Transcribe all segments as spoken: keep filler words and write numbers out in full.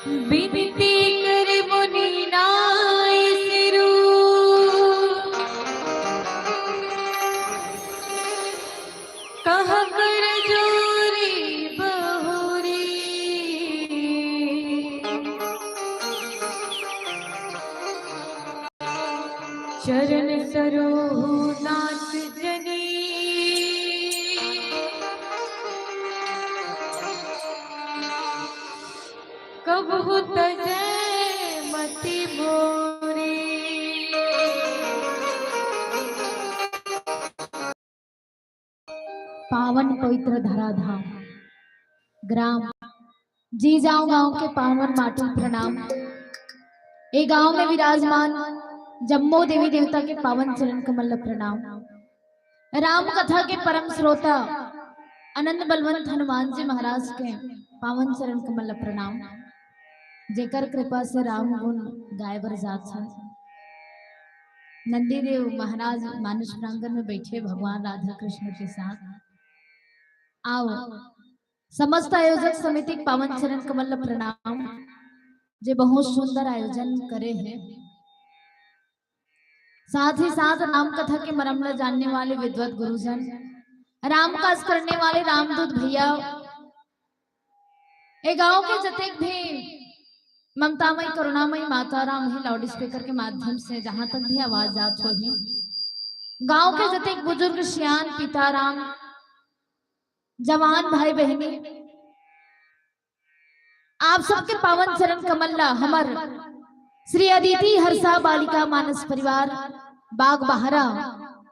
बिनती कर मुनि नाय सिरु, कह कर जोरी बहुरी। चरण सरोहु नाथ जनी, कबहु तजय मति मोरी। पावन पवित्र धराधाम ग्राम जीजांव गांव के पावन माटी प्रणाम। ए गांव में विराजमान जम्मो देवी देवता के पावन चरण कमल ल प्रणाम। राम कथा के परम श्रोता आनंद बलवंत हनुमान जी महाराज के पावन चरण कमल ल प्रणाम, जेकर कृपा से राम गुण गाय बर जात हन। नंदी देव महाराज मानस प्रांगण में बैठे भगवान राधा कृष्ण के साथ। आओ, समस्त आयोजक समिति के पावन चरण कमल ल प्रणाम, जे बहुत सुंदर आयोजन करे हे। साथ ही साथ राम कथा के मरम ल जानने वाले विद्वत गुरुजन, राम काज करने वाले रामदूत भैया, ए गांव के जतेक भी ममतामयी करुणामयी माता राम ही लाउड स्पीकर के माध्यम से जहां तक भी आवाज जात होही, गांव के जतेक बुजुर्ग सियान पिता राम, जवान भाई बहिनी, आप सबके पावन चरण कमल ला हमर श्री अदिति हर्षा बालिका मानस परिवार बागबाहरा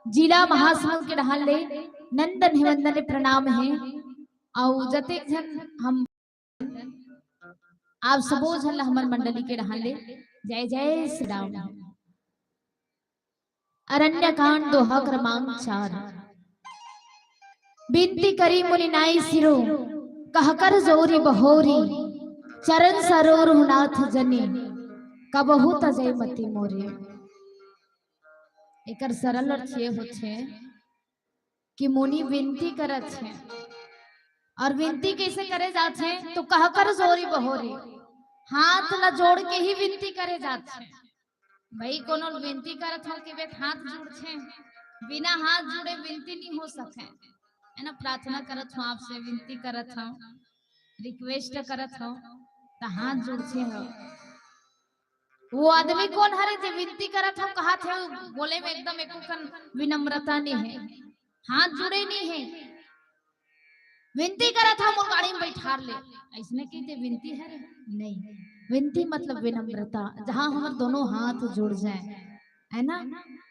जिला महासमुंद के डहान ले नंदन हिवंदन प्रणाम हे। अउ जतेक झन हम आप सबो झन ला हमर मंडली के डहान ले जय जय श्री राम। अरण्यकांड दोहा क्रमांक चार। बिनती करी मुनि नाई सिरो, कहकर जोरी बहोरी, चरण सरोरु नाथ जनी, कबहु तजय मति मोरी। एकर सरल अर्थ ये होथे कि मुनि विनती करत हे। अउ विनती कइसे करे जाथे? तो कहकर जोरी बहोरी, हाथ ला जोड़ के ही विनती करे जाथे। भई कोनो विनती करत हंव कि बे हाथ जुड़थे, बिना हाथ जुड़े विनती नइ हो सके, हे ना? प्रार्थना करत हंव आपसे, विनती करत हंव, रिक्वेस्ट करत हंव, त हाथ जुड़थे हो। वो आदमी कोन हरे जे विनती करत हंव कहत हे, बोले में एकदम एको कन विनम्रता नइ हे, हाथ जुड़े नइ हे। विनती करत हंव मोर गाड़ी में बैठार ले, अइसने कहिथे विनती हरे? नहीं, विनती मतलब विनम्रता, जहां हमर दोनों हाथ जुड़ जाए, हे ना?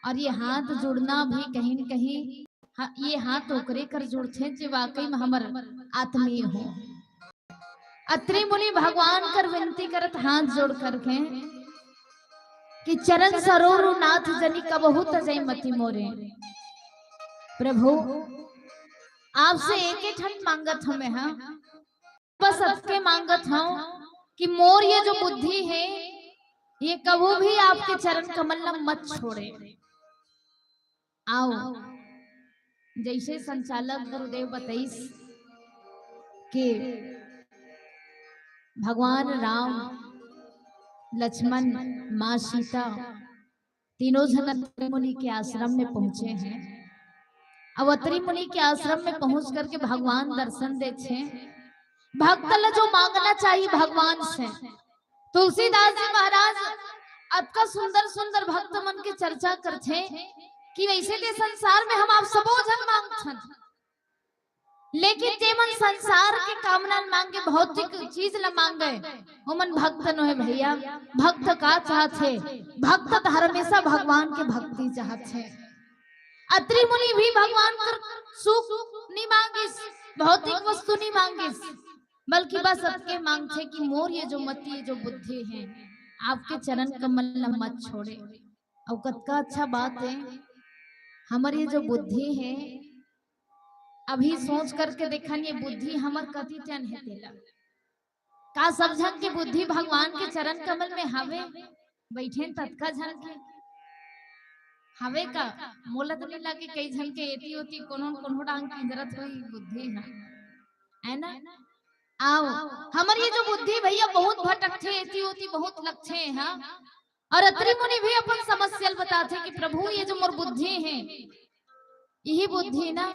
अउ ये हाथ जुड़ना भी कहीं न कहीं, हा-, ये हाथ ओकरे कर जुड़थे जे वाकई में हमर आत्मीय हो। अत्रि मुनि भगवान कर विनती करत हाथ जोड़ करके कि चरण सरोरु नाथ जनी कबहु तजय मति मोरी। प्रभु, आपसे एके ठन मांगत हंव मैं, हां, बस अतके मांगत हंव कि मोर ये जो बुद्धि हे, ये कभू भी आपके चरण कमल ला मत छोड़े। आओ, जइसे संचालक गुरुदेव बताइस कि भगवान राम, लक्ष्मण, माँ सीता तीनों झन अत्रि मुनि के आश्रम में पहुंचे हे। अब अत्रि मुनि के आश्रम में पहुंच करके भगवान दर्शन देथे। भक्त ला जो मांगना चाहिए भगवान से, तुलसीदास जी महाराज अतका सुंदर सुंदर भक्त मन के चर्चा करथे कि वइसे ते संसार में हम आप सबो झन मांगथन, लेकिन जे मन संसार के कामना ल मांगे, भौतिक चीज ल मांगे, ओमन भक्त नोहे भैया। भक्त का चाहथे? भक्त त हमेशा भगवान के भक्ति चाहथे। अत्रि मुनि भी भगवान कर सुख नइ मांगिस, भौतिक वस्तु नइ मांगिस, बल्कि बस अतके मांगथे कि मोर ये जो मति, ये जो बुद्धि हे, आपके चरण कमल ल मत छोड़े। अउ कतका अच्छा बात हे, हमर ये जो बुद्धि हे, अभी सोच करके देखन, ये बुद्धि हमर कति टन हे तेला। का सब झन के बुद्धि भगवान के चरण कमल में हवे? बइठेन ततका झन के हवे का? मोला तो नइ लगे कई झन के एती ओती कोनो न कोनो डांग किंजरत होही बुद्धि ह, हे ना? आओ, हमर ये जो बुद्धि भैया बहुत भटकथे, एती ओती बहुत लगथे, हाँ। और अत्रि मुनि भी अपन समस्या ल बताथे कि प्रभु, ये जो मोर बुद्धि हे, यही बुद्धि ना,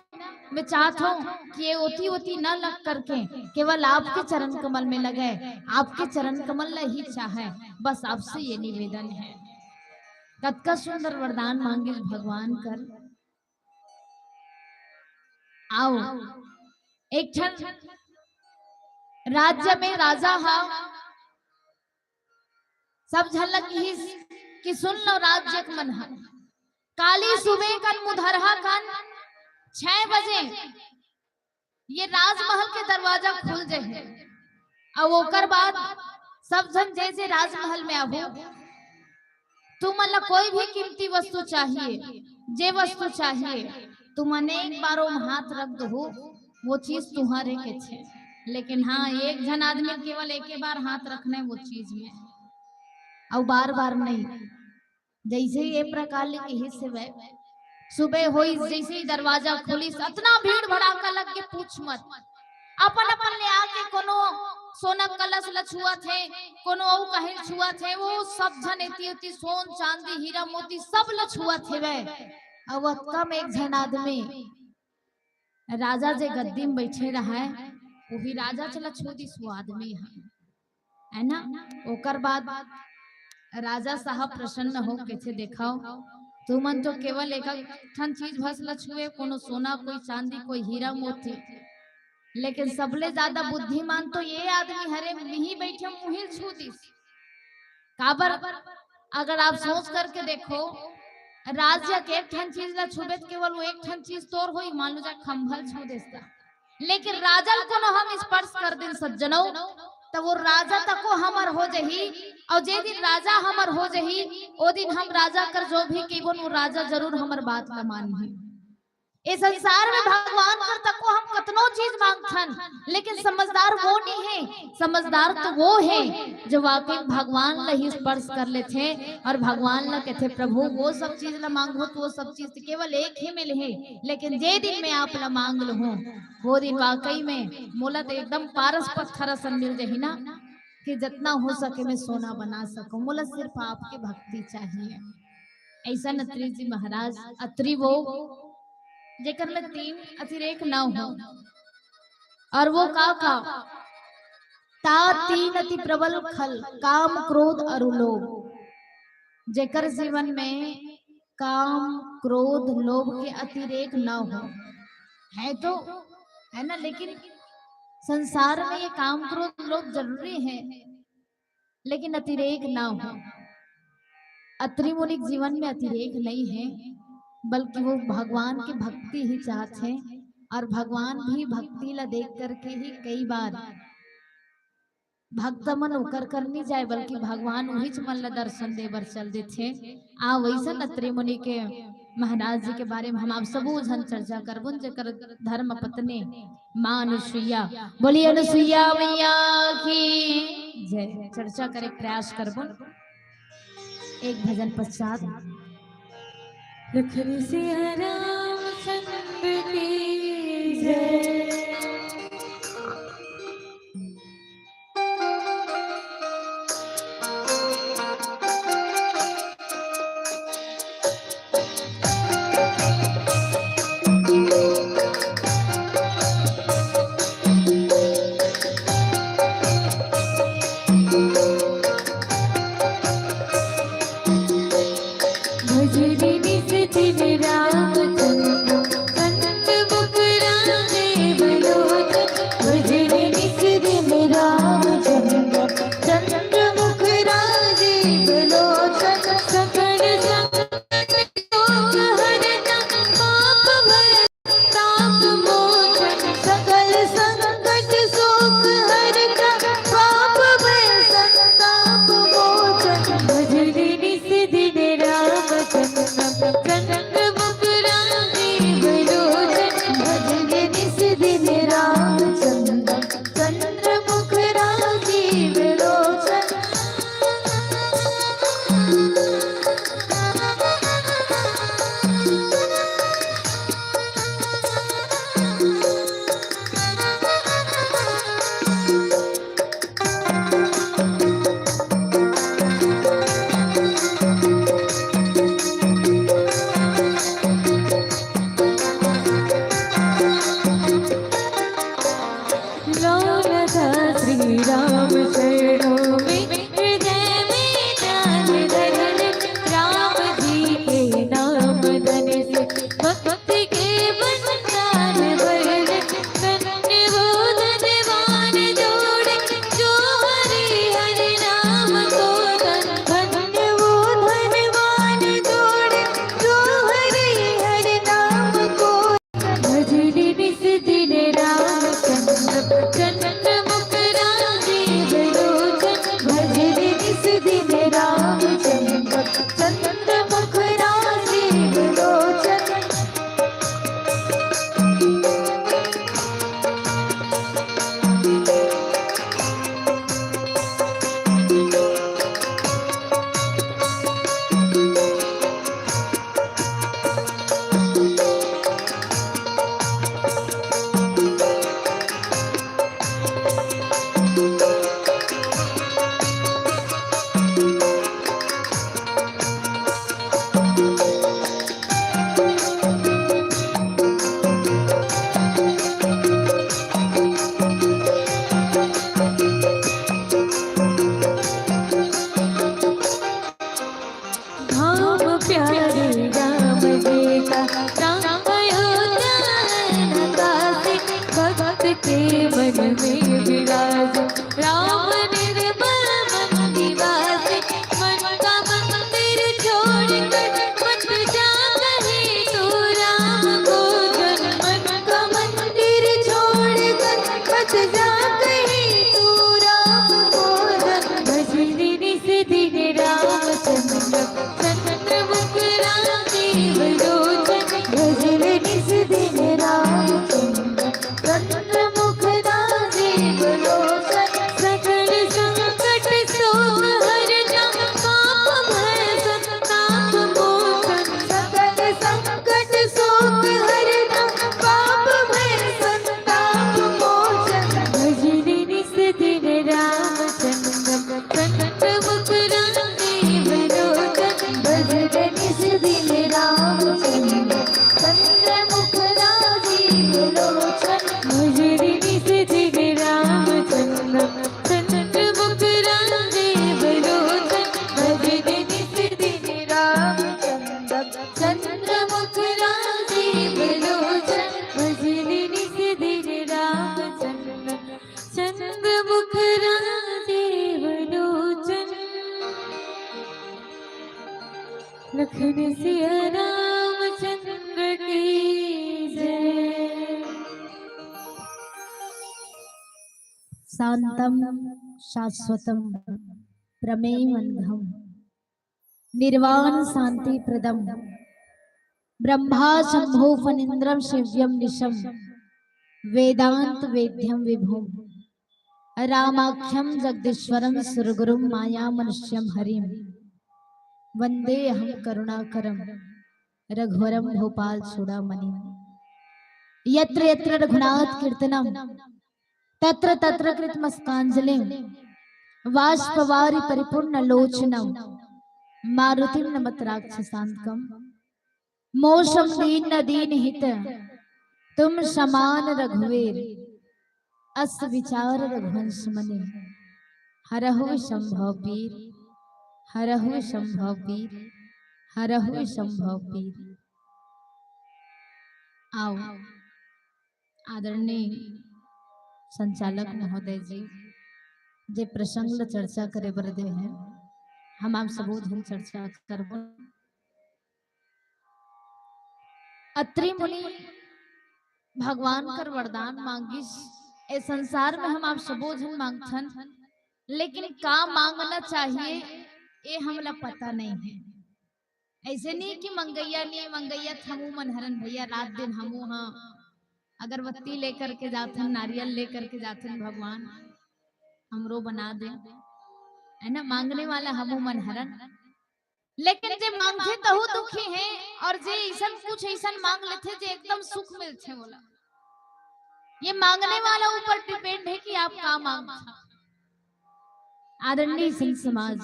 मैं चाहत हूँ कि ये ओती ओती न लग करके केवल आपके चरण कमल में लगे, आपके चरण कमल ला ही चाहे, बस आपसे ये निवेदन है। कतका सुंदर वरदान मांगिस भगवान कर। आओ, एक ठन राज्य में राजा हा, सब झन ल किहिस कि सुन लो राज्य के मन ह, काली सुबह कन मुधरहा कन छह बजे ये राजमहल के दरवाजा खुल जाही। अउ ओकर बाद सब झन जैसे राजमहल में आबो, तुमन ला कोई भी कीमती वस्तु चाहिए, जे वस्तु चाहिए, तुमन एक बार ओम हाथ रख दो, वो चीज तुम्हारे के छे। लेकिन हाँ, एक झन आदमी केवल एके बार हाथ रखना है वो चीज में, अउ बार बार नहीं। जैसे ही ये प्रकार ले किहिस हवय, सुबह होइस, जैसे ही दरवाजा खुलिस, अतना भीड़ भड़ाका लग के पूछ मत। अपन अपन ले आके कोनो सोना कलश ल छुअत हे, कोनो अउ कहीं छुअत हे, वो सब झन एती ओती सोन चांदी हीरा मोती सब ल छुअत हेवय। अउ अतका में एक झन आदमी राजा जे गद्दी में बैठे रहय, वही राजा चला छू दिस वो आदमी ह, है ना? ओकर बाद राजा साहब प्रसन्न हो कथे, "देखव, तुमन तो केवल एक ठन चीज भस ल छुए, कोनो सोना, कोई चांदी, कोई हीरा मोती, लेकिन सबले ज्यादा बुद्धिमान तो ये आदमी हरे, मिही बैठे मुहिल छू दिस।" काबर, अगर आप सोच करके देखो, राज्य के एक ठन चीज ला छुबे त केवल वो एक ठन चीज तोर होई, मान लो जा खंभल छू देस त, लेकिन राजा ल कोनो हम स्पर्श कर दिन सज्जनों, त वो राजा तको हमर हो जही। और जे दिन राजा हमर हो जही, ओ दिन हम राजा कर जो भी कहिबन, वो राजा जरूर हमर बात ला मानही। ए संसार में भगवान कर तको हम कतनो चीज मांगथन, लेकिन समझदार वो नहीं है। समझदार तो वो है जो वाकई भगवान ला ही स्पर्श कर लेथे और भगवान ला कहथे, "प्रभु, वो सब चीज ला मांगो तो वो सब चीज तो केवल एक ही मिले है, लेकिन जे दिन मैं आप ला मांग लूं, वो दिन वाकई में मोला तो एकदम पारस पत्थर असन मिल जाही ना, कि जितना हो सके मैं सोना बना सकूं, मोला सिर्फ आपके भक्ति चाहिए।" ऐसा अत्रि जी महाराज, अत्रि वो जेकर में तीन अतिरेक न हो। और वो का का? ता तीन अति प्रबल खल, काम, क्रोध अरु लोभ। जेकर जीवन में काम, क्रोध, लोभ के अतिरेक न हो, है तो, है ना? लेकिन संसार में ये काम, क्रोध, लोभ जरूरी है, लेकिन अतिरेक ना हो। अत्रि मुनि के जीवन में अतिरेक नहीं है, बल्कि वो भगवान की भक्ति ही चाहत है। और भगवान भी भक्ति ला देख करके ही कई बार भक्त मन ओकर कर नहीं जाए, बल्कि भगवान उहीच मन ला दर्शन दे बर चल देथे। आ वैसन अत्रि मुनि के महाराज जी के बारे में हम आप सबो झन चर्चा करबुन, जेकर धर्म पत्नी माँ अनुसुईया। बोलिए अनुसुईया मैया की जय। चर्चा करे के प्रयास करबुन एक भजन पश्चात। लखन सिया रामचंद्र की जय। लखन सिया रामचंद्र की जय। शांतम शाश्वतम प्रमेयमनघम निर्वाण शांति प्रदम ब्रह्मा शंभो फणींद्रम सेव्यम निशम वेदांत वेद्यम विभुम रामाख्यम जगदीश्वरम सुरगुरुम माया मनुष्यम हरिम वंदे अहम करुणाकरम रघुवरम भूपाल चूड़ामणि। यत्र यत्र रघुनाथ कीर्तनम तत्र तत्र कृतमस्तकांजलि। वाष्पवारि परिपूर्ण लोचनम मारुतिम नमत राक्षसांतकम। मोसम दीन दीन हित तुम समान रघुवीर। अस विचार रघुवंश मनि हरहु संभव पीर। हरहु संभव पीर। हरहु संभव पीर। आओ आदरणीय संचालक महोदय जी, जे प्रसंग ल चर्चा करे बर दे हे, हम आप सबो झन चर्चा करबो। अत्रि मुनि भगवान कर वरदान मांगिस। ए संसार में हम आप सबो झन मांगथन, लेकिन का मांगना चाहिए, ए हमला पता नहीं है। ऐसे नहीं कि मंगैया नहीं, मंगैया त हमू मन हरन भैया, रात दिन हमू हा अगरबत्ती लेकर के जाथन, नारियल लेकर के जाथन, भगवान हमरो बना दे, है ना, मांगने वाला हमू मन हरन। लेकिन जे मांगथे तहू दुखी हे, और जे ऐसन कुछ ऐसन मांग लेथे जे एकदम सुख मिलथे ओला। ये मांगने वाला ऊपर depend है कि आप का मांगथे। आदरणीय संत समाज,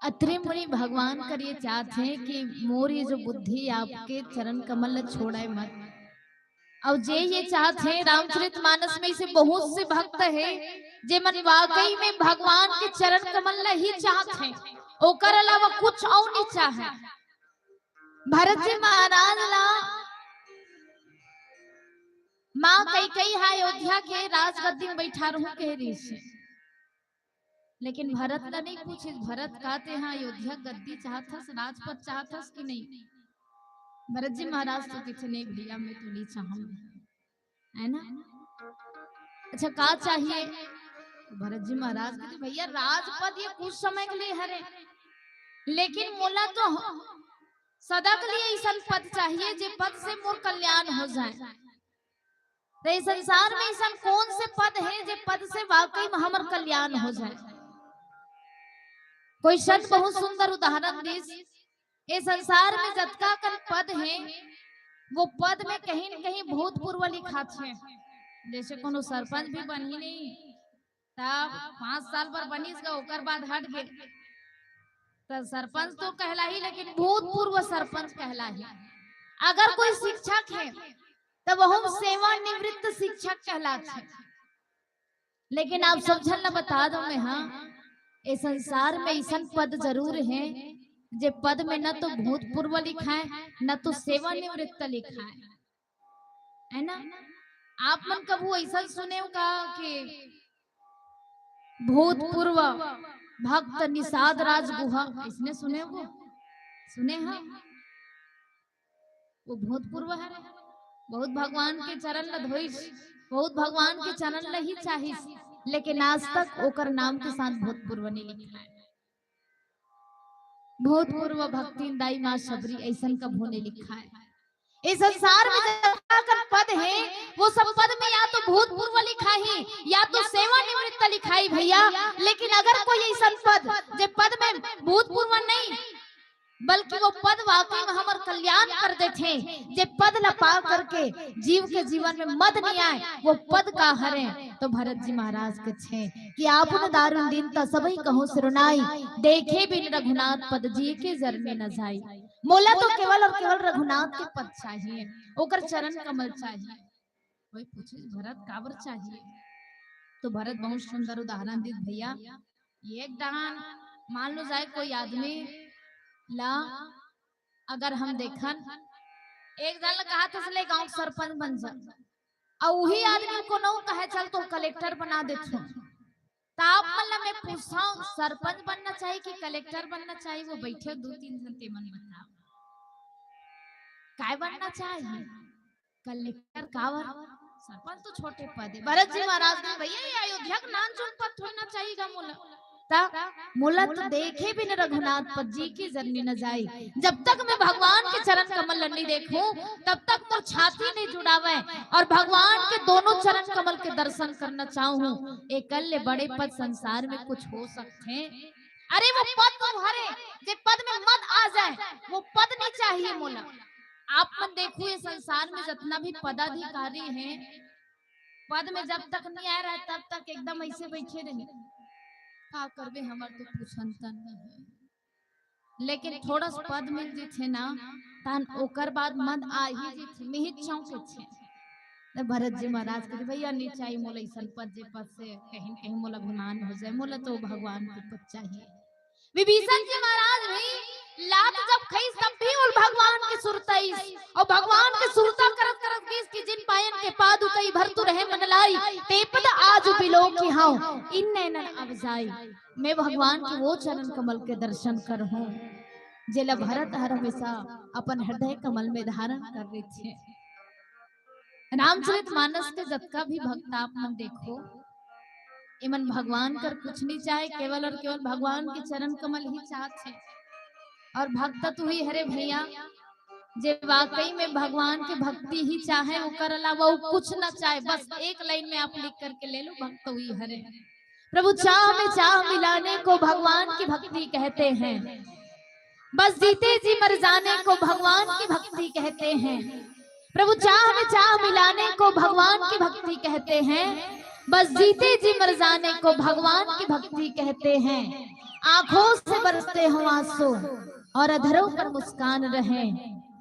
अत्रि मुनि भगवान कर ये चाहत हे कि मोर ये जो बुद्धि आपके चरण कमल ल छोड़े मत। और जे ये चाहत हे, रामचरित मानस में ऐसे बहुत से भक्त हे जे मन वाकई में भगवान के चरण कमल ल ही चाहत हे, ओकर अलावा कुछ और नहीं चाहे। भरत जी महाराज ला माँ कैकेयी हा अयोध्या के राजगद्दी में बैठा रहूं कह रही थी। लेकिन भरत ला नहीं पूछिस, भरत का तेहा अयोध्या गद्दी चाहत हस, राजपद चाहत हस कि नहीं? भरत जी महाराज तो कथे, नहीं भैया, मैं तो नहीं चाहूं, है ना? अच्छा, का चाहिए? भरत जी महाराज कथे, भैया, राजपद ये कुछ समय के लिए हरे, लेकिन मोला तो सदा के लिए ऐसन पद चाहिए जे पद से मोर कल्याण हो जाए। तो इस संसार में ऐसन कौन से पद हे जे पद से वाकई में हमर कल्याण हो जाए? कोई संत बहुत सुंदर उदाहरण दिस। ए संसार में जतका कन पद हे, वो पद में कहीं न कहीं भूतपूर्व लिखाथे। जैसे कोनो सरपंच भी बनही नहीं, तब पांच साल बर बनिस गा, ओकर बाद हट गे, त सरपंच तो कहलाही, लेकिन भूतपूर्व सरपंच कहलाही। अगर कोई शिक्षक हे, तब वहू सेवानिवृत्त शिक्षक कहलाथे। लेकिन आप सब झन ला बता दो मैं, हाँ, ए संसार में ऐसन पद जरूर हे, जे पद में न तो भूतपूर्व लिखाए, न तो सेवानिवृत्त लिखाए, है ना? आप मन कभू ऐसा सुने हो का कि भूतपूर्व भक्त निषाद राज गुहा, इसने सुने हो? सुने हैं? वो भूतपूर्व है, बहुत भगवान के चरण ल धोइस, बहुत भगवान के चरण ल ही चाहिस, लेकिन आज तक ओकर नाम के साथ भूतपूर्व नहीं लिखा है। भूतपूर्व भक्तिन दाई माँ शबरी ऐसन कभू नहीं लिखा है। इस संसार में जतका कन पद हे, वो सब पद में या तो भूतपूर्व लिखा ही, या तो सेवानिवृत्त लिखा ही भैया। लेकिन अगर कोई ऐसन पद, जे पद में भूतपूर्व नहीं, बल्कि वो पद वाकई में हमर कल्याण कर देथे, जे पद ला पा करके जीव के जीवन में मद नहीं आए, वो पद का हरे? तो भरत जी महाराज कथे कि आपन दारुण दीनता सबहि कहूँ सिरुनाई, देखे बिन रघुनाथ पद जी के जरमे न जाई। मोला तो केवल और केवल रघुनाथ के पद चाहिए, ओकर चरण कमल चाहिए। कोई पूछे, भरत काबर चाहिए? तो भरत बहुत सुंदर उदाहरण दिस भैया। एक डाहन मान लो जाए कोई आदमी ला, अगर हम देखन, एक जन ला कहा था, "चले गांव के सरपंच बन जा," और वही आदमी कोनो कहे, "चल तो कलेक्टर बना देथों," त आप मन ला मैं पूछथंव, सरपंच बनना चाही कि कलेक्टर बनना चाही? वो बइठे दू तीन झन, ते मन बताव, काय बनना चाही? कलेक्टर काबर? सरपंच तो छोटे पद हे। भरत जी महाराज ने, भैया, ये अयोध्या के नानचुन पद थोड़ी ना चाही गा मोला। त मोला तो देखे बिन रघुनाथ पद, जी के जननी न जाई। जब तक मैं भगवान के चरण कमल ल नइ देखहूं, तब तक मोर छाती नइ जुड़ावय। अउ भगवान के दोनों चरण कमल के दर्शन करना चाहूं। ए कर ले बड़े पद संसार में कुछ हो सकथे? अरे वो पद तो हरे, जे पद में मद आ जाय, वो पद नइ चाही मोला। आप मन देखहू, ये संसार में जतना भी पदाधिकारी हे, पद में जब तक नइ आय रहय, तब तक एकदम अइसे बइठे रही। का करबे, हमर तो कुछ अंतर नइ हे। लेकिन थोड़ा सा पद मिल जथे ना, तहन ओकर बाद मद आ ही जथे, मिहित चौंक जथे। त भरत जी महाराज कथे, भैया, नइ चाही मोला अइसन पद, जे पद से कहीं न कहीं मोला अभिमान हो जाय, मोला तो भगवान के पद चाही। विभीषण जी महाराज भी लात जब खइस, तब भी ओला भगवान के सुरता आइस, अउ भगवान के सुरता करत करत गिस कि जिन पायन के पादुकई भरतु रहे मन लाई, ते पद आज बिलोकिहौं, इन नैनन अब जाई। मैं भगवान के वो चरण कमल के दर्शन करहूं, जेला भरत हर हमेशा अपन हृदय कमल में धारण कर रहिथे। रामचरित मानस के जतका भी भक्त आप मन देखो, एमन भगवान कर कुछ नइ चाहे, केवल अउ केवल भगवान के चरण कमल ही चाहत हे। अउ भक्त त उही हरे भैया, जे वाकई में भगवान के भक्ति ही चाहे, ओकर अलावा वो कुछ ना चाहे। बस एक लाइन में आप लिख करके ले लो, भक्त उही हरे। प्रभु चाह में चाह मिलाने को भगवान की भक्ति कहते हैं, बस जीते जी मर जाने को भगवान की भक्ति कहते हैं। प्रभु चाह में चाह मिलाने को भगवान की भक्ति कहते हैं, बस जीते जी मर जाने को भगवान की भक्ति कहते हैं। आंखों से बरसते हों आंसू और अधरों पर मुस्कान रहे,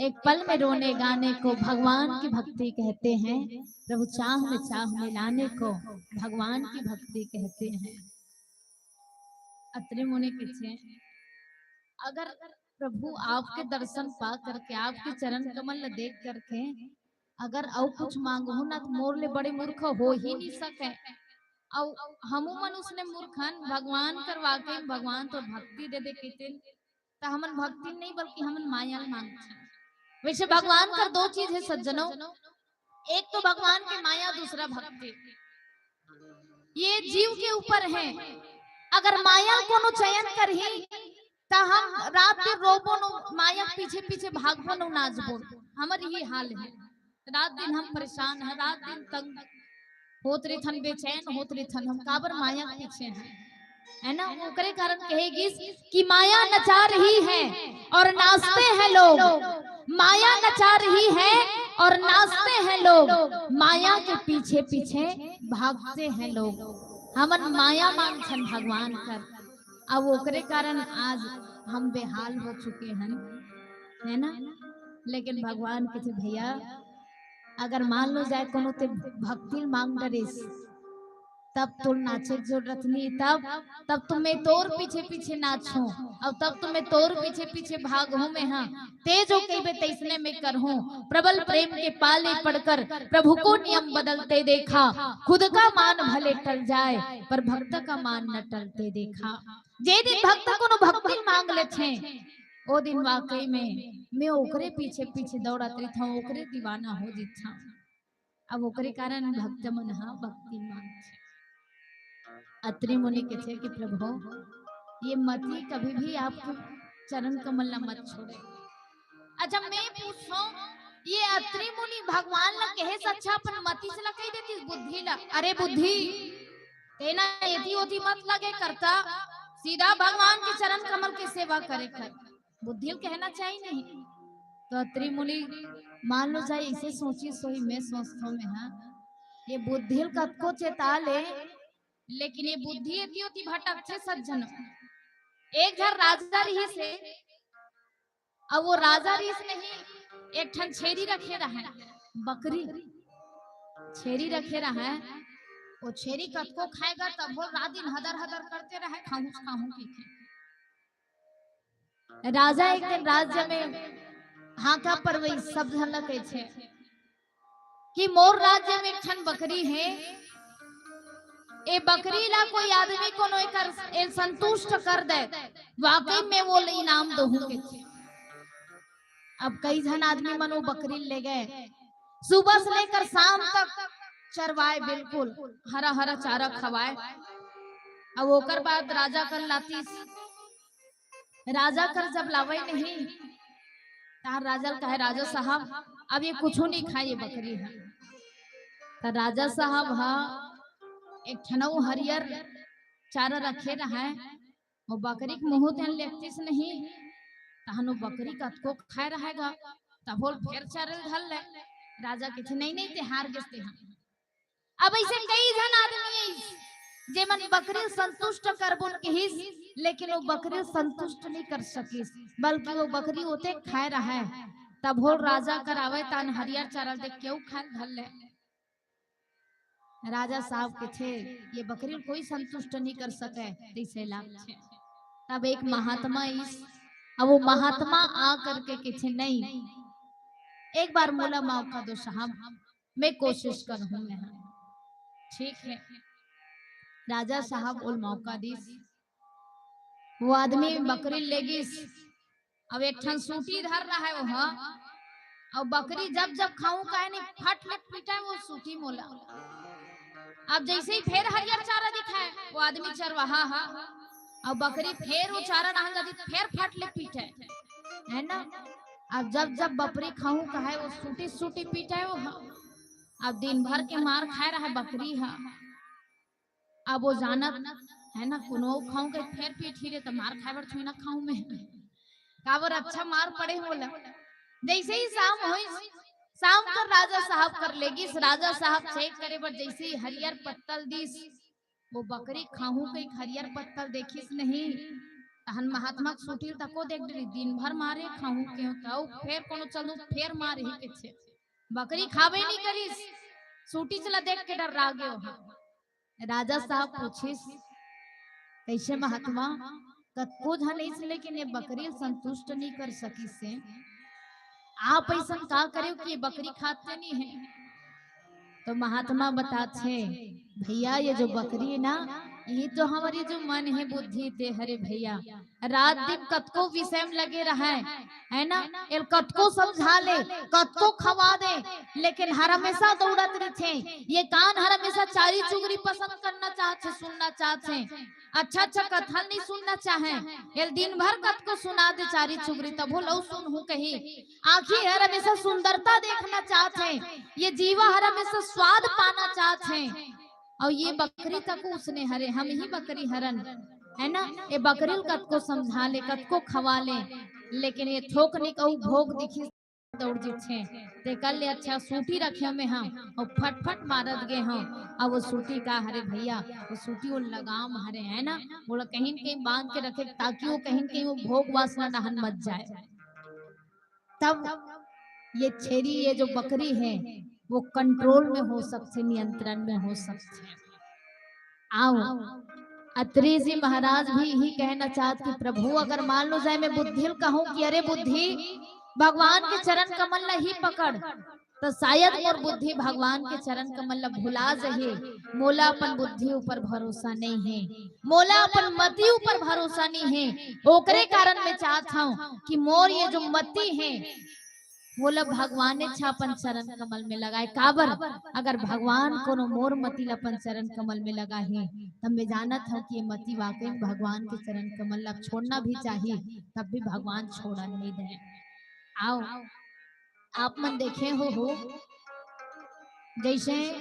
एक पल में रोने गाने को भगवान की भक्ति कहते हैं। प्रभु चाह में चाह मिलाने को भगवान की भक्ति कहते हैं। अत्रि मुनि कथे, अगर प्रभु आपके दर्शन पा करके, आपके चरण कमल ल देख करके अगर अउ कुछ मांगहूं ना, त मोर ले बड़े मूर्ख हो ही नइ सके। अउ हमू मन उसने मूर्ख हन, भगवान कर वाकई में भगवान तो भक्ति दे दे कहितेन, त हमन भक्ति नइ, बल्कि हमन माया ल मांगथन। वइसे भगवान कर दो चीज हे सज्जनों, एक तो भगवान के माया, दूसरा भक्ति। ये जीव के ऊपर हे। अगर माया कोनो चयन करही, त हम रात दिन रोबो न, माया के पीछे पीछे भागबो न, नाचबो न। हमर यही हाल हे। रात दिन हम परेशान हन, रात दिन तंग होत रहिथन, बेचैन होत रहिथन, हम काबर माया के पीछे हन, है ना? ओकरे कारण कहे गिस कि माया नचा रही है और नाचते हैं लोग, माया नचा रही है और नाचते हैं लोग, माया के पीछे पीछे भागते हैं लोग। हमन माया मांगथन भगवान कर, अब ओकरे कारण आज हम बेहाल हो चुके हन, है ना? लेकिन भगवान कथे, भैया, अगर मान लो जाय कोनो ते भक्ति मांग डरिस, तब तोर नाचे के जरूरत नइ, तब, तब तो मैं तोर पीछे पीछे नाचहूं, अउ तब तो मैं तोर पीछे पीछे भागहूं मैं, हां, ते जो कहिबे तइसने मैं करहूं। प्रबल प्रेम के पाले पड़कर प्रभु को नियम बदलते देखा, खुद का मान भले टल जाए, पर भक्त का मान न टलते देखा। जे दिन भक्त कोनो भक्ति मांग लेथे, ओ दिन वाकई में मैं ओकरे पीछे पीछे दौड़त रहिथंव, ओकरे दीवाना हो जथंव। अब ओकरे कारण भक्त मन ह भक्ति मांगथे। अत्रि मुनि कथे कि प्रभु, ये मति कभी भी आपके चरण कमल ला मत छोड़े। अच्छा, मैं पूछहूं, ये अत्रि मुनि भगवान ला कहे से अच्छा अपन मति ला कहि देतिस, बुद्धि ला, अरे बुद्धि, तें ना एती ओती मत लगे करता, सीधा भगवान के चरण कमल के सेवा करे कर। बुद्धि ल कहना चाही नहीं। त अत्रि मुनि मान लो जाय अइसे सोचिस होही, मैं सोचथंव मैं, हां, ये बुद्धि ल कतको चेता ले, लेकिन ये बुद्धि एती ओती भटकथे सज्जन। एक झन राजा रिहिस हे, अउ वो राजा रिहिस नहीं, एक ठन छेरी रखे रहय, बकरी, छेरी रखे रहय। वो छेरी कतको खाय गा, तभो रात दिन हदर हदर करते रहय, खाहूं खाहूं कहिके। राजा एक दिन राज्य में हांका परवइस, सब झन ला कहिथे कि मोर राज्य में एक ठन बकरी हे, ए बकरी ला कोई आदमी कोनो एकर, ए संतुष्ट कर दे, वाकई में वो इनाम दोहूं कहिथे। अब कई झन आदमी मन वो बकरी ले गए, सुबह से लेकर शाम तक चरवाए, बिल्कुल हरा हरा चारा खवाए। अब ओकर बाद राजा कर लातिस, राजा कर जब लावे नहीं, तहार राजा ल कहे, "राजा साहब, अब ये कुछू नहीं खाए, ये बकरी ह।" त राजा साहब ह एक ठनऊ हरियर चारा रखे रहय, वो बकरी के मुंहू तेन लेगतिस नहीं, तहन वो बकरी कतको खाए रहय गा, तभो ल फेर चारा ल धर ले। राजा कहिथे, "नहीं, नहीं, ते हार गेस, ते हार।" अब ऐसे कई झन आदमी हे, जेमन बकरी ल संतुष्ट करबो ल कहिस, लेकिन वो बकरी ल संतुष्ट नहीं कर सकिस, बल्कि वो बकरी ओते खाए रहय, तभो ल राजा कर आवे, तहन हरियर चारा ल देख के वो खाए ल धर ले। राजा साहब कहिथे, "ये बकरी ल कोई संतुष्ट नहीं कर सके," तइसे लागथे। तब एक महात्मा आइस, अब वो महात्मा आ करके कहिथे, "नहीं, एक बार मोला मौका दो साहब, मैं कोशिश करहूं मैं।" ठीक है, राजा साहब ओला मौका दिस। वो आदमी बकरी ल लेगिस, अब एक ठन सूटी धर रहय वो ह, अउ बकरी जब जब खाहूं कहे नहीं, फट ले पीटे वो सूटी मोला। अब जइसे ही फेर हरियर चारा दिखाय, वो आदमी चरवाहा ह, अउ बकरी फेर वो चारा डाहन जातिस, फेर फट ले पीटे, है ना? अब जब जब बकरी खाहूं कहे, वो सूटी सूटी पीटे वो ह। अब दिन भर के मार खाए रहय बकरी ह। अब वो जानत, है ना, कोनो खाहूं कहे फेर पीटही रे, त मार खाए बर थोड़ी ना खाहूं मैं। काबर अच्छा मार पड़े हे मोला। जइसे ही शाम होइस, शाम कर राजा साहब कर लेगिस, राजा साहब check करे बर जइसे ही हरियर पत्ता ल दिस, वो बकरी खाहूं कहिके हरियर पत्ता ल देखिस नहीं, तहन महात्मा के सूटी ल तको देख डरिस, दिन भर मारे खाहूं कहेंव, त अउ फेर कोनो चल दूं, फेर मारही कहिथे। बकरी खाबे नहीं करिस, सूटीच ल देख के डर्रा गे वो ह। राजा साहब पूछिस, "कइसे महात्मा, कतको झन आइस लेकिन ये बकरी ल संतुष्ट नहीं कर सकिस हे, आप अइसन का करेव कि ये बकरी खाते नहीं हे?" तो महात्मा बताथे, "भैया, ये जो बकरी हे ना, ये तो हमर ये जो मन हे, बुद्धि, देह हरे भैया, रात दिन कतको विषय में लगे रहय, है ना, एला कतको समझा ले, कतको खवा दे, लेकिन हर हमेशा दौड़त रहिथे। ये कान हर हमेशा चारी चुगरी पसंद करना चाहथे, सुनना चाहथे, अच्छा अच्छा कथा ल नहीं सुनना चाहे। एला दिन भर कतको सुना दे चारी चुगरी, तभो ल अउ सुनहूं कही। आंखी हर हमेशा सुंदरता देखना चाहथे, ये जीवा हर हमेशा स्वाद पाना चाहथे।" अउ ये बकरी तको उसने हरे, हम ही बकरी हरन, है ना? ये बकरी ल कतको समझा ले, कतको खवा ले, लेकिन ये थोकनिक अउ भोग दिखिस, दौड़ जिथे। तेकर ले अच्छा सूटी रखेंव मैं ह, अउ फटफट मारत गे हंव। अब वो सूटी का हरे भैया, वो सूटी वो लगाम हरे, है ना? ओला कहीं न कहीं बांध के रखे, ताकि वो कहीं न कहीं वो भोग वासना डाहन मत जाए। तब ये छेरी, ये जो बकरी हे, वो control में हो सकथे, नियंत्रण में हो सकथे। आव, अत्रि जी महाराज भी इही कहना चाहत कि प्रभु, अगर मान लो जाए मैं बुद्धि ल कहूं कि अरे बुद्धि, भगवान के चरण कमल ल ही पकड़, त शायद मोर बुद्धि भगवान के चरण कमल ल भुला जही। मोला अपन बुद्धि ऊपर भरोसा नहीं हे, मोला अपन मति ऊपर भरोसा नहीं हे, ओकरे कारण मैं चाहत हंव कि मोर ये जो मति हे, वोला भगवानेच ह अपन चरण कमल में लगाए। काबर? अगर भगवान कोनो मोर मति ल अपन चरण कमल में लगाही, तब मैं जानत हंव कि ये मति वाकई में भगवान के चरण कमल ल छोड़ना भी चाही, तब भी भगवान छोड़न नहीं दे। आव, आप मन देखे हो, हो, जइसे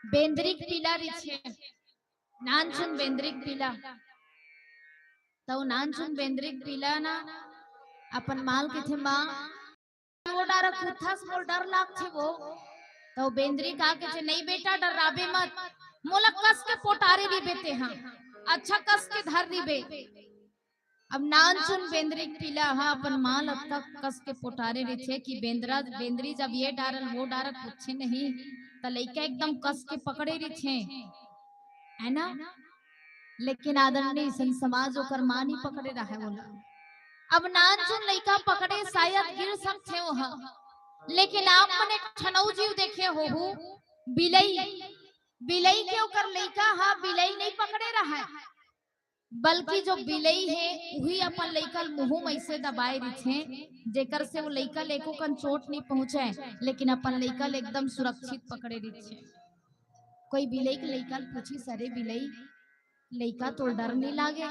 बेंदरी के पिला रहिथे, नानचुन बेंदरी के पिला, त वो नानचुन बेंदरी के पिला ना अपन माँ ल कहिथे, "माँ, वो डारा कुत्थस, मोला डर लागथे वो।" त वो बेंदरी का कहिथे, "नहीं बेटा, डर्राबे मत, मोला कस के पोटारे रहिबे तेहा, अच्छा कस के धर रहिबे।" अब नानचुन बेंदरी के पिला ह अपन माँ ल अतका कस के पोटारे रहिथे कि बेंदरा, बेंदरी जब ये डारा ल वो डारा ल पूछे नहीं, त लइका एकदम कस के पकड़े रहिथे, है ना? लेकिन आदरणीय संत समाज ओकर माँ नहीं पकड़े रहय वोला। अब नानचुन लइका पकड़े, शायद गिर सकथे ओह, लेकिन आप मन एक ठन अउ जीव देखे होहू, बिलई। बिलई के ओकर लइका ह बिलई नइ पकड़े रहय, बल्कि जो बिलई हे उही अपन लइका ल मुहूं म अइसे दबाए रिथे, जेकर से वो लइका ल एको कन चोट नइ पहुंचय, लेकिन अपन लइका ल एकदम सुरक्षित पकड़े रिथे। कोई बिलई के लइका ल पूछिस, "अरे बिलई, लइका तोर डर नइ लागे?"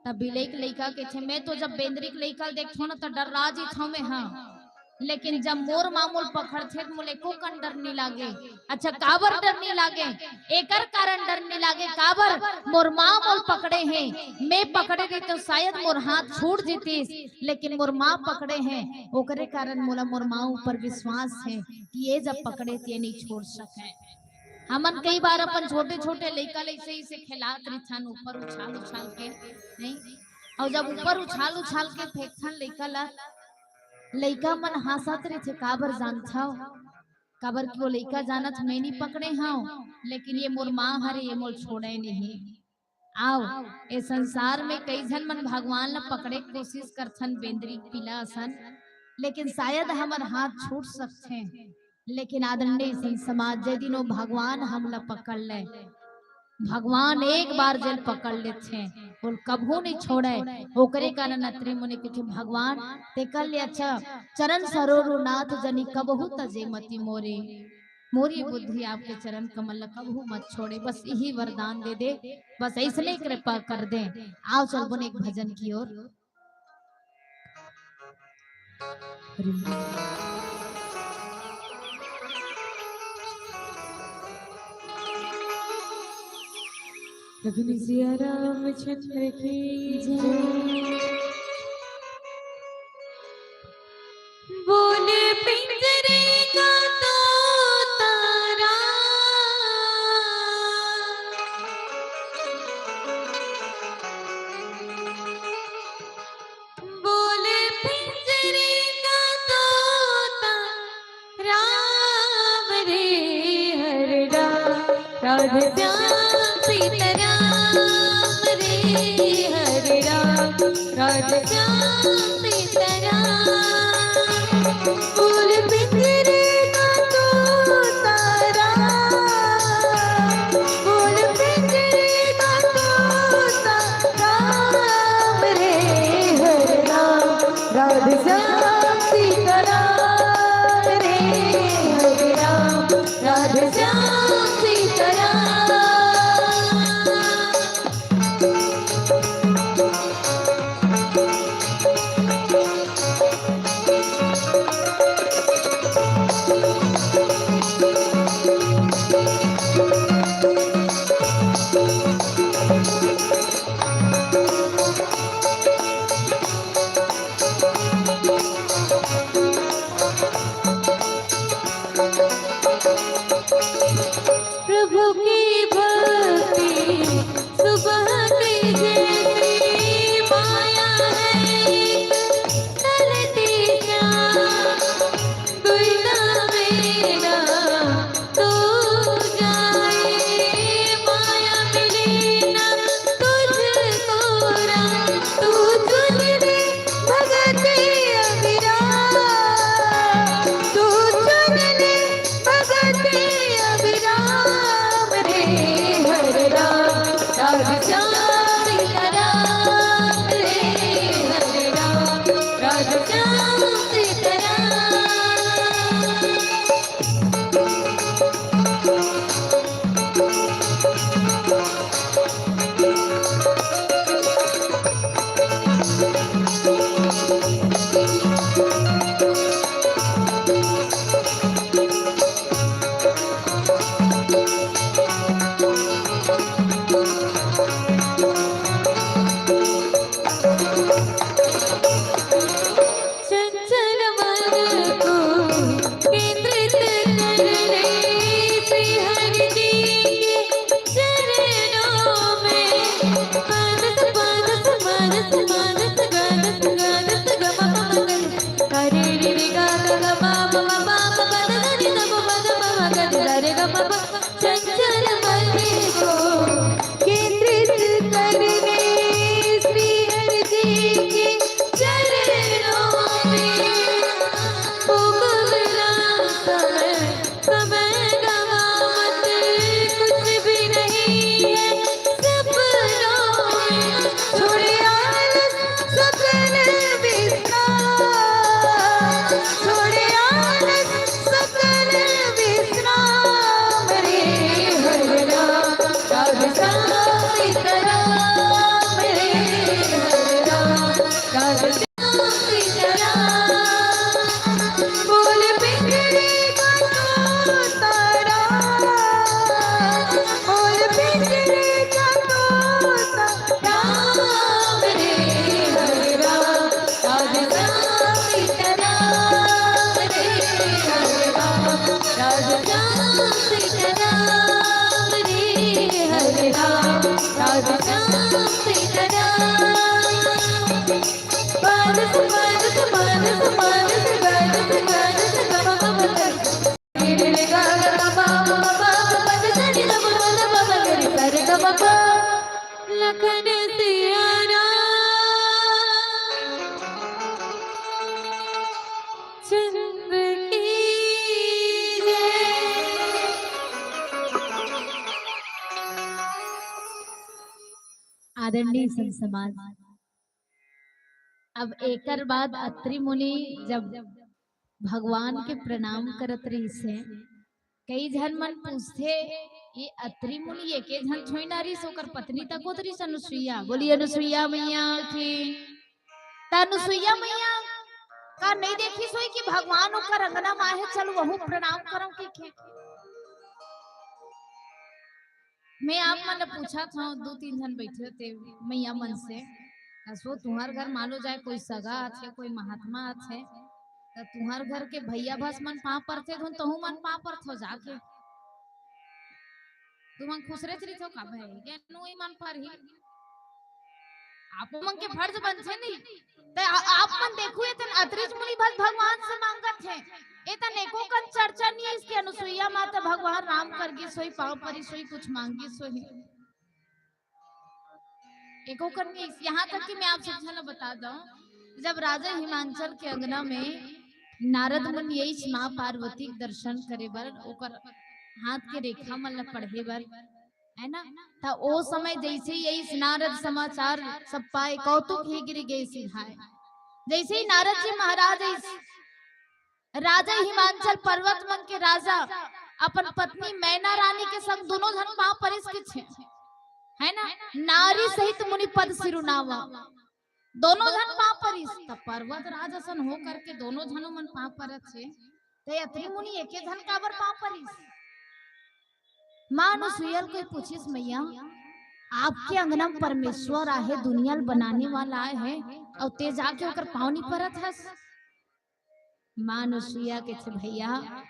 त बिलई के लइका कहिथे, "मैं तो जब बेंदरी के लइका ल देखथंव ना, त डर्रा जथंव मैं हा, लेकिन जब मोर मां मोला पकड़थे, त मोला एको कन डर नइ लागे।" अच्छा, काबर डर नइ लागे? एकर कारण डर नइ लागे, काबर? मोर मां मोला पकड़े हे, मैं पकड़े रहितेंव, शायद मोर हाथ छूट जतिस, लेकिन मोर मां पकड़े हे, ओकरे कारण मोला मोर मां ऊपर विश्वास हे कि ये जब पकड़े, त ये नइ छोड़ सकय। हमन कई बार अपन छोटे-छोटे लइका ल अइसे, अइसे खेलात रिथन, ऊपर उछाल, उछाल के, नहीं? अउ जब ऊपर उछाल, उछाल के फेंकथन लइका ल, लइका मन हांसत रिथे, काबर जानथव? काबर कि वो लइका जानत, "मैं नइ पकड़े हंव, लेकिन ये मोर मां हरे, ये मोला छोड़य नहीं।" आव, ए संसार में कई झन मन भगवान ल पकड़े के कोशिश करथन, बेंदरी के पिला असन, लेकिन शायद हमर हाथ छूट सकथे। लेकिन आदरणीय संत समाज, जे दिन वो भगवान हमला पकड़ ले, भगवान एक बार जेल पकड़ लेथे, ओल कभू नइ छोड़े। ओकरे कारण अत्रि मुनि कहिथे, "भगवान, तेकर ले अच्छा चरण सरोरु नाथ जनि कबहू तजे मति मोरे।" मोरी बुद्धि आपके चरण कमल ल कबहू मत छोड़े, बस यही वरदान दे दे, बस अइसने कृपा कर दे। आव चलबो न एक भजन की ओर। लखन सिया रामचंद्र की जय। बोले पिंजरे का तोता राम। बोले पिंजरे का तोता राम रे हरे राम, राधे श्याम सीता राम रे हरे राम, राधे श्याम सीता राम। बोले पिंजरे का तोता राम, बोले पिंजरे का तोता राम रे हरे राम, राधे श्याम सीता राम रे हरे राम, राधे श्याम सीता राम। लखन सिया राम चंद्र की जय। आदरणीय संत समाज, अब एकर बाद अत्रि मुनि जब भगवान के प्रणाम करत रहिस हे, कई झन मन पूछथे, "ये अत्रि मुनि एके झन थोड़ी ना रिहिस, ओकर पत्नी तको तो रिहिस अनुसुईया।" बोलिए अनुसुईया मैया की। त अनुसुईया मैया का नहीं देखिस होही कि भगवान ओकर अंगना म आहे, चल वहू प्रणाम करव कहिके। मैं आप मन ल पूछत हंव, दू तीन झन बइठे होते मैया मन से, कसो तुंहर घर मान लो जाए कोई सगा आथे, कोई महात्मा आथे, त तुंहर घर के भैया भस मन पांव परथे, धुन तहू मन पांव परथो जाके। तुमन खुसरेच रहिथो का भाई? के नोई मन परही। आप मन के फर्ज बनथे नहीं। त आ-, आप मन देखू, एतन अत्रिज मुनि भस भगवान से मांगत हे। एतन एको कन चर्चा नहीं हे इसके अनुसुईया माता भगवान राम कर गिस होही, पांव परिस होही, कुछ मांगिस होही। एको कन नहीं, यहाँ तक कि मैं आप सब झन ल बता दंव, जब राजा हिमांचल के अंगना में नारद मुनि आइस माँ पार्वती के दर्शन करे बर, ओकर हाथ के रेखा मन ल पढ़े बर, है ना? त ओ समय जैसे ही आइस नारद समाचार सब पाए, कौतुक ही गिर गए सिधाए। जैसे ही नारद जी महाराज आइस, राजा हिमांचल पर्वत मन के राजा अपन पत्नी मैना रानी के संग दोनों झन पांव परिस के छे, है ना? नारी सहित मुनि पद सिरुनावा, दोनों झन पांव परिस। त पर्वत राज असन हो करके दोनों झनो मन पांव परत छे, त अत्रि मुनि एके झन काबर पांव परिस? माँ अनुसुईया ल कोई पूछिस, "मैया, आपके अंगना में परमेश्वर आहे, दुनिया ल बनाने वाला आहे, अउ ते जाके ओकर पांव नहीं परत हस?" माँ अनुसुईया कहिथे, "भैया,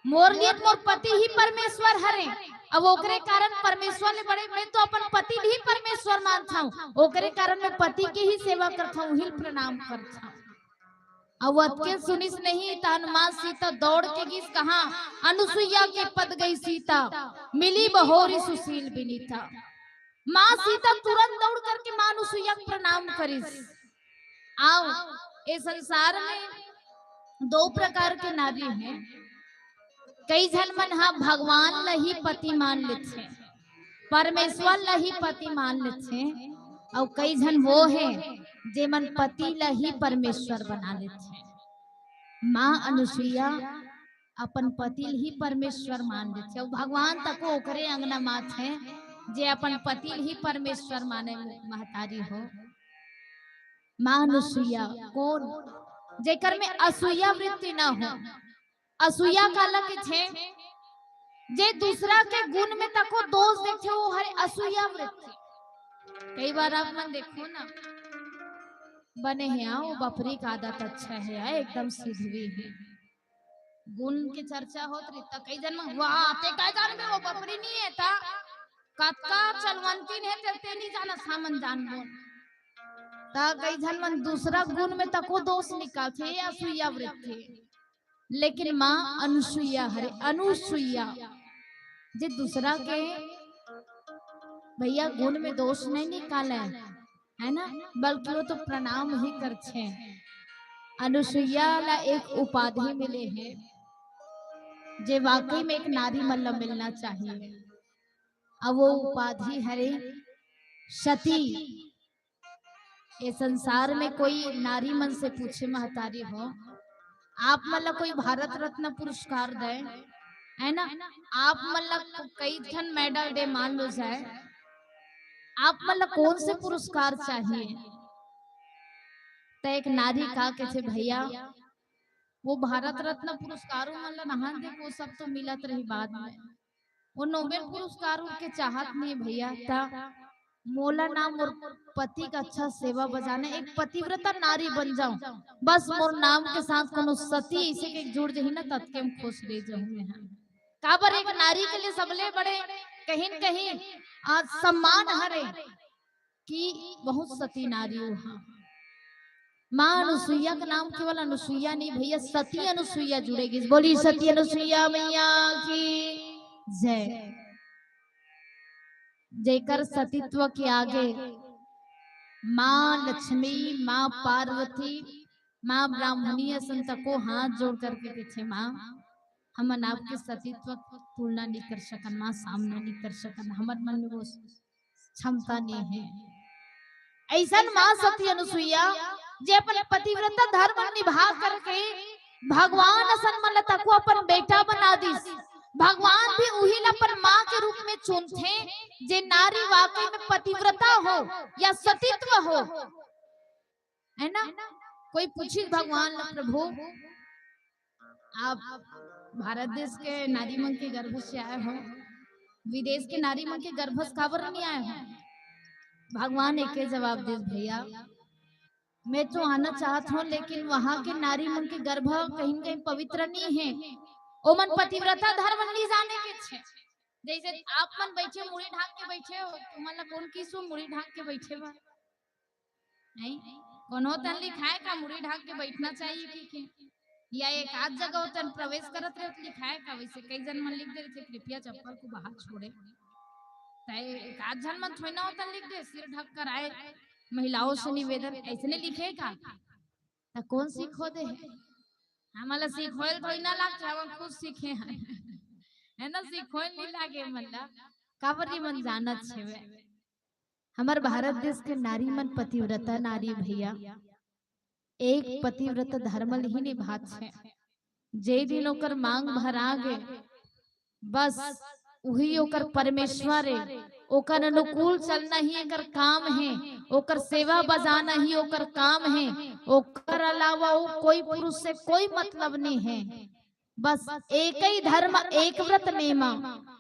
मोर लिए त मोर पति ही परमेश्वर हरे, अब ओकरे कारण परमेश्वर ले बड़े मैं तो अपन पति ल ही परमेश्वर मानथंव, ओकरे कारण मैं पति के ही सेवा करथंव, उही ल प्रणाम करथंव।" अउ अतके सुनिस नहीं, तहन माँ सीता दौड़ के गिस कहाँ? अनुसुईया के पद गई सीता, मिली बहोरी सुशील बिनीता। माँ सीता तुरंत दौड़ करके माँ अनुसुईया के प्रणाम करिस। आव, ए संसार में दो प्रकार के नारी हे। कई झन मन ह भगवान ल ही पति मान लेथे, परमेश्वर ल ही पति मान लेथे, अउ कई झन वो हे जेमन पति ल ही परमेश्वर बना लेथे। माँ अनुसुईया अपन पति ल ही परमेश्वर मान लेथे, अउ भगवान तको ओकरे अंगना म आथे जे अपन पति ल ही परमेश्वर माने महतारी हो। माँ अनुसुईया कोन? जेकर में असूया वृत्ति ना हो। असूया काला कहिथे? जे दूसरा के गुण में तको दोष देखथे, वो हरे असूया वृत्ति। कई बार आप मन देखो ना, बने हे, हाँ, वो बपरी का आदत अच्छा हे, हाँ, एकदम सिधवी हे। गुण के चर्चा होत रही, त कई झन मन, "वाह, ते काय जानबे, वो बपरी नहीं हे, त कतका चलवंती हे, ते, ते नहीं जानस, हमन जानबो।" त कई झन मन दूसरा गुण में तको दोष निकालथे, ये असूया वृत्ति। लेकिन माँ अनुसुईया हरे, अनुसुईया, जे दूसरा के भैया गुण में दोष नहीं निकाले, है ना, बल्कि वो तो प्रणाम ही करथे। अनुसुईया ला एक उपाधि मिले हे, जे वाकई में एक नारी मन ला मिलना चाहिए। अब वो उपाधि हरे सती। ये संसार में कोई नारी मन से पूछे, महतारी हो, आप मन ला कोई भारत रत्न पुरस्कार दे, है ना, आप मन ला कई ठन मेडल दे, मान लो जाए, आप मन ला कौन से पुरस्कार चाहिए? त एक नारी का कहिथे, भैया, वो भारत रत्न पुरस्कारों मन ला नहान दे, वो सब तो मिलत रही बाद में। वो नोबेल पुरस्कार उनके चाहत नहीं भैया, त मोला ना मोर पति का अच्छा सेवा बजाना, एक पतिव्रता नारी बन जाऊं, बस मोर नाम के साथ कोनो सती ऐसे के जुड़ जही ना, ततके में खुश रह जाऊं मैं। काबर एक नारी के लिए सबले बड़े कहीं न कहीं आज सम्मान हरे, कि बहुत सती नारी हो। हाँ, माँ अनुसुईया का नाम केवल अनुसुईया नहीं भैया, सती अनुसुईया जुड़े गिस। बोली सती अनुसुईया मैया की जय। जेकर सतीत्व के आगे माँ लक्ष्मी, माँ पार्वती, माँ ब्राह्मणी असन तको हाथ जोड़ करके कथे, माँ, हमन आपके सतीत्व तुलना नहीं कर सकन, माँ सामना नहीं कर सकन, हमर मन में वो क्षमता नहीं है। ऐसन माँ सती अनुसुईया, जे अपन पतिव्रता धर्म निभा करके भगवान असन मन ल तको अपन बेटा बना दिस। भगवान भी उही ल अपन माँ के रूप में चुनथे, जे नारी वाकई में पतिव्रता हो या सतीत्व हो, है ना? कोई पूछिस भगवान ल, प्रभु, आप भारत देश के नारी मन के गर्भ से आए हो, विदेश के नारी मन के गर्भ से काबर नहीं आए हो? भगवान एके जवाब दिस, भैया, मैं तो आना चाहत हूँ, लेकिन वहां के नारी मन के गर्भ कहीं न कहीं पवित्र नहीं है, ओमन पतिव्रता धर्म नहीं जाने के छे। जैसे आप मन बैठे मुड़ी ढांक के बैठे हो, तुमन ला कौन किसु मुड़ी ढांक के बैठे बा? नहीं, कोनो तन लिखाए का मुड़ी ढांक के बैठना चाहिए कि, कि? या एक आध जगह होतन प्रवेश करत रहे तो लिखाए का? वैसे कई जन मन लिख दे रहे थे, कृपया चप्पल को बाहर छोड़े। त एक आध जन मन थोड़ी ना होतन लिख दे, सिर ढक कर आए, महिलाओं से निवेदन, ऐसने लिखे का? त कौन सिखो दे है? हमला सिखोल थोड़ी ना लागथे, हमन खुद सीखे हैं। है ना, सिखोल नहीं लागे मन ला। काबर जी मन जानत छेवे। हमर भारत देश के नारी मन पतिव्रता नारी भैया, एक पतिव्रता धर्म ल ही निभात छे। जे दिन ओकर मांग भरा गे, बस उही ओकर परमेश्वर ए, ओकर अनुकूल चलना ही एकर काम है, ओकर सेवा बजाना ही ओकर काम है, ओकर अलावा वो कोई पुरुष से कोई मतलब नहीं है। बस एक ही धर्म, एक व्रत नेमा,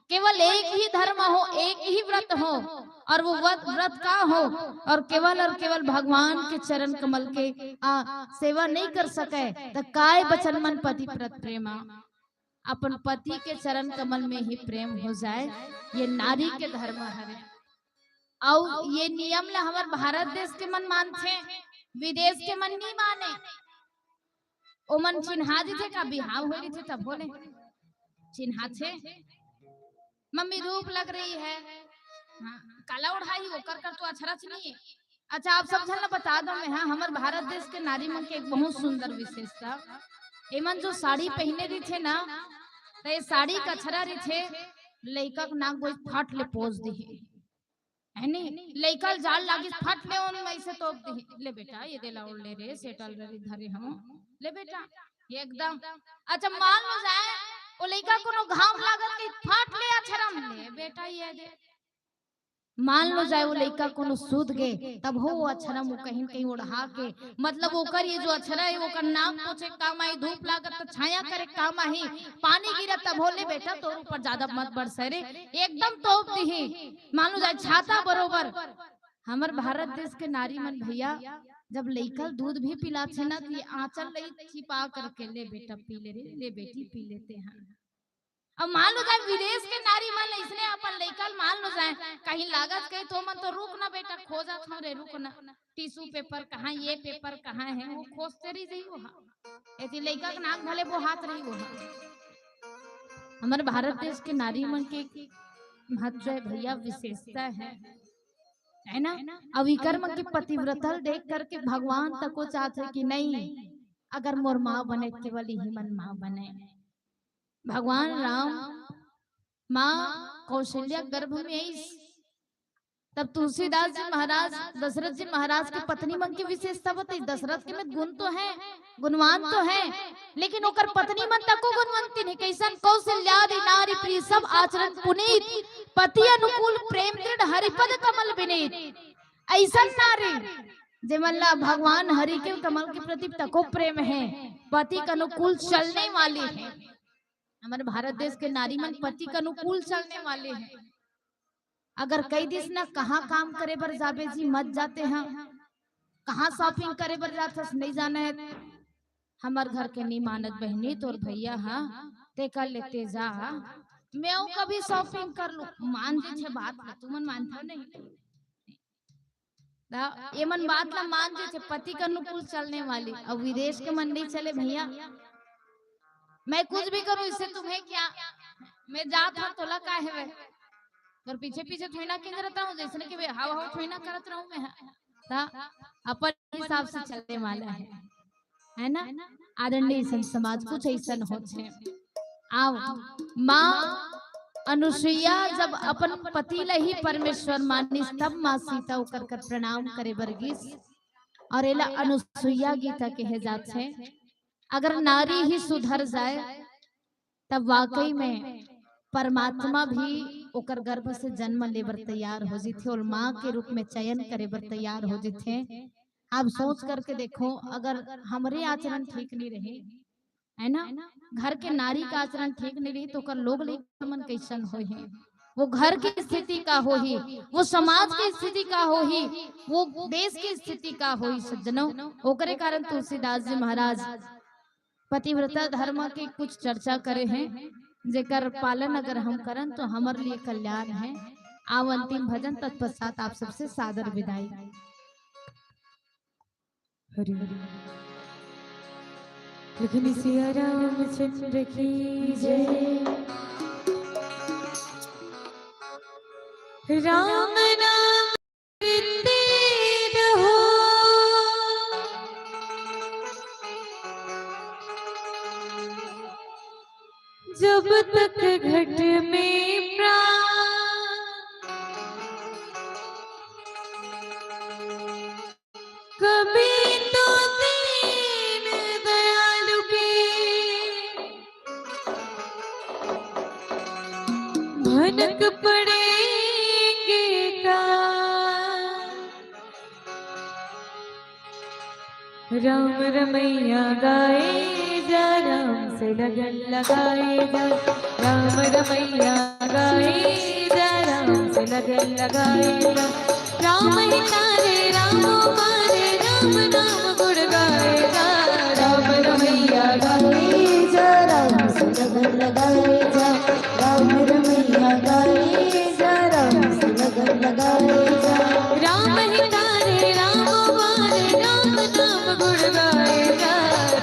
केवल एक ही धर्म हो, एक ही व्रत हो, और वो व्रत, व्रत का हो, और केवल और केवल भगवान के चरण कमल के आ, सेवा नहीं कर सके, त काय बचन मन पति प्रति प्रेमा, अपन पति के चरण कमल में ही प्रेम हो जाए, ये नारी के धर्म हरे। अउ ये नियम ला हमर भारत देश के मन मानथे, विदेश के मन नहीं माने। ओमन चिन्हा जथे का, बिहाव हो जथे तब बोले चिन्हा छे, मम्मी धूप लग रही है, हाँ, काला ओढ़ाई, ओकर कर तो अछरा नहीं है। अच्छा, आप सब झन ला बता दो मैं, हाँ, हमर भारत देश के नारी मन के एक बहुत सुंदर विशेषता, एमन जो साड़ी पहने रहिथे ना, त ये साड़ी कछरा रहिथे, लइका के नाक गोई फट ले पोंछ दिही, है नी? लइका ल जाड़ लागिस, फट ले ओन में ऐसे तोप दिही, ले बेटा, ये दे ला ओढ़ ले रे, सेटल रही धरे हो, ले बेटा, एकदम। अच्छा, मान लो जाए, वो लइका कोनो घाम लागत के फट ले अछरम, ले बेटा, ये दे। मान लो जाए वो लइका कोनो सूत गे, तब हो वो अछरम वो कहीं न कहीं ओढ़ा के, मतलब ओकर ये जो अछरा है, ओकर नाक पोछे काम आई, धूप लागत त छाया करे काम आई, पानी गिरत तब हो, ले बेटा, तोर ऊपर ज्यादा मत बरसे रे, एकदम तोप दिही। मान लो जाए छाता बरोबर। हमर भारत देश के नारी मन भैया, जब लइका ल दूध भी पिलाथे ना, त ये आंचल लई छिपा करके, ले बेटा पी ले रे, ले बेटी पी लेते हैं। अब मान लो जाए विदेश के नारी मन इसने अपन लइका ल मान लो जाए, कहीं लागत कहीं तो मन तो रुक ना बेटा, खोजत हो रे, रुक ना, टिश्यू पेपर कहाँ, ये पेपर कहाँ है, वो खोजते रही जही वो। हाँ, यदि लइका के नाक भले वो हाथ रही वो। हाँ, हमर भारत देश के नारी मन के महत्व है भैया, विशेषता है, है ना? अब इकर मन के पतिव्रता ल देख करके भगवान तको चाहत है कि नहीं, अगर मोर माँ बने, केवल ही मन माँ बने। भगवान राम माँ कौशल्या गर्भ में आइस, तब तुलसीदास जी महाराज, दशरथ जी महाराज के पत्नी मन के विशेषता बताई। दशरथ के में गुण तो है, गुणवान तो है, लेकिन ओकर पत्नी मन तको गुणवंती नहीं। कैसन? कौशल्यादि नारी प्रिय सब आचरण पुनीत, पति अनुकूल प्रेम दृढ़ हरिपद कमल विनीत। ऐसन नारी जेमन ला भगवान हरि के कमल के प्रति तको प्रेम है, पति के अनुकूल चलने वाली है। हमर भारत देश के नारी मन पति के अनुकूल चलने वाले हैं। अगर कई दिस ना, कहाँ काम करे बर जाबे जी, मत जाते हैं, कहाँ shopping करे बर जाथस, नहीं जाना है, हमर घर के नहीं मानत बहिनी, तोर भैया हा, ते कर लेते जा, मैं कभी shopping कर लूं, मान जे छे बात ला, तुमन मानथो नहीं। त ये मन बात ला मान जथे, पति के अनुकूल चलने वाली। अब विदेश के मन नहीं चले भैया, मैं कुछ भी करूं, इससे तुम्हें क्या, मैं जात हूं तोला का हेवय, तोर पीछे पीछे थोड़ी ना किंजरत रहूं, जैसे कि हव हव थोड़ी ना करत रहूं मैं। त अपन हिसाब से चलने वाला है, है ना? आदरणीय संत समाज, कुछ ऐसन होथे। आओ, माँ अनुसुईया जब अपन पति ला ही परमेश्वर मानिस, तब माँ सीता ओकर कर प्रणाम करे बर गिस, और एला अनुसुईया गीता कहे जाथे। अगर नारी ही सुधर जाए, तब वाकई में परमात्मा भी ओकर गर्भ से जन्म ले बर तैयार हो जथे और माँ के रूप में चयन करे बर तैयार हो जथे। आप सोच करके देखो, अगर हमरे आचरण ठीक नहीं रही, है ना, घर के नारी का आचरण ठीक नहीं रही, तो ओकर लोग लइका मन कैसन होही, वो घर की स्थिति का होही, वो समाज की स्थिति का होही, वो देश की स्थिति का होही। सज्जनों, ओकरे कारण तुलसीदास जी महाराज पतिव्रता धर्म के कुछ चर्चा करे हैं, जेकर पालन अगर हम करन तो हमर लिए कल्याण है। आव अंतिम भजन, तत्पश्चात आप सबसे सादर विदाई। हरि हरि। लखन सिया रामचंद्र की जय। राम नाम तेरा हो, जब तक घट में प्राण। कभी तो दीन दयालु के भनक पड़ेंगे का। राम रमैया गाए जा, राम से लगन लगाए जा। राम रमैया गाए जा, राम से लगन लगाए जा। राम हिता रे राम मारे, राम नाम गुण गाए जा। राम रमैया गाए जा, राम से लगन लगाए जा। राम रमैया गाए जा, राम से लगन लगाए जा। राम हिता रे राम मारे, राम नाम गुण गाए जा।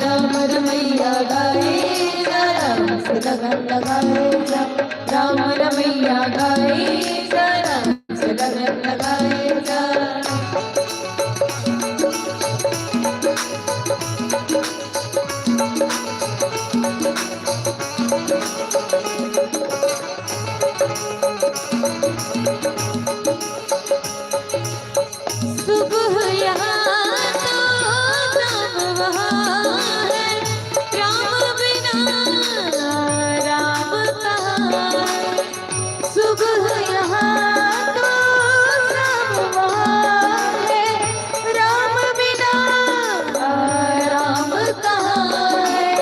राम रमैया गाए जा, राम से लगन लगाए जा। राम रमैया गाए जा, राम से लगन लगाए जा। सुबह यहाँ तो शाम वहाँ है, राम बिना राम कहाँ है। सुबह यहाँ तो शाम वहाँ है, राम बिना राम कहाँ है,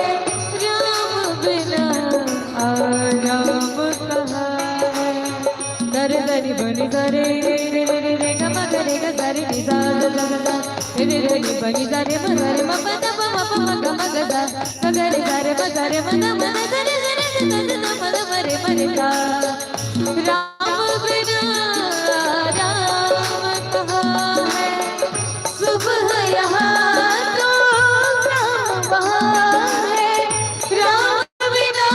राम बिना राम कहाँ है। दरे दरी बनी दरे रे रे रे रे रे ग म ग रे ग दरे नि सा ग ग ग सा। रे रे रे रे बनी दरे म दरे म प द प म प म ग म ग सा। ग ग रे दरे म दरे म द म द दरे दरे द द द म द म रे म रे सा। राम बिना राम कहाँ है, सुबह यहाँ तो शाम वहाँ है। राम बिना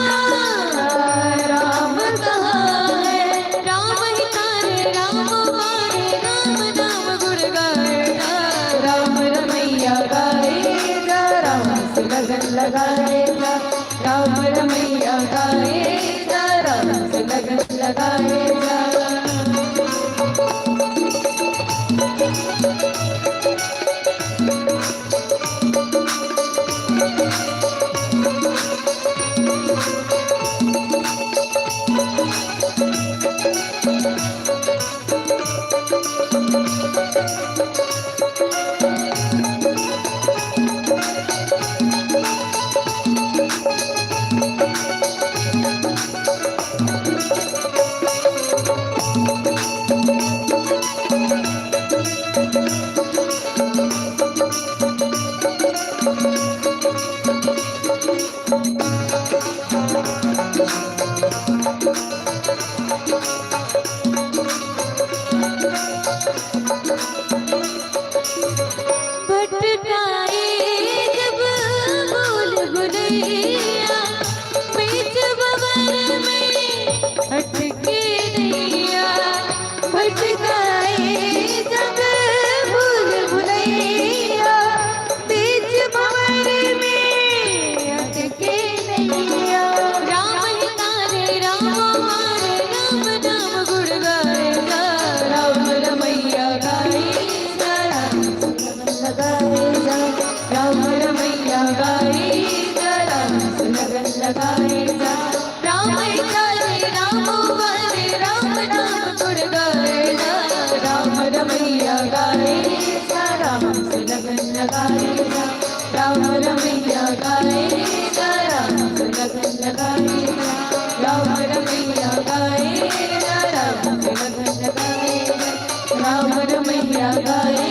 राम कहाँ है, राम हिता रे राम मारे, राम नाम गुण गाए जा। राम रमैया गाए जा, राम से लगन लगाए जा। राम रमैया गाए जा, राम से लगन लगाए जा। गाए जा, राम से लगन लगाए जा, राम रमैया गाए जा, राम से लगन लगाए जा, राम रमैया गाए जा, राम से लगन लगाए जा, राम रमैया गाए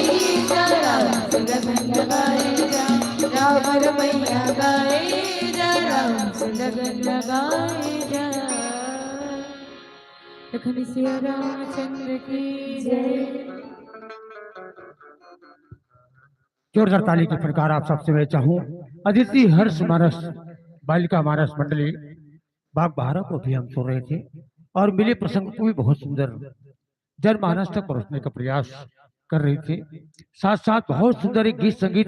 जा, राम से लगन लगाए जा, राम रमैया गाए जा, राम से लगन लगाए जा। लखन सिया रामचंद्र की जय। जोरदार ताली की फनकार आप सबसे मैं चाहूँ। अदिति हर्ष मानस, बालिका मानस मंडली, बागबाहरा को भी हम सुन रहे थे और मिले प्रसंग को भी बहुत सुंदर जनमानस तक परोसने का प्रयास कर रहे थे। साथ साथ बहुत सुंदर एक गीत संगीत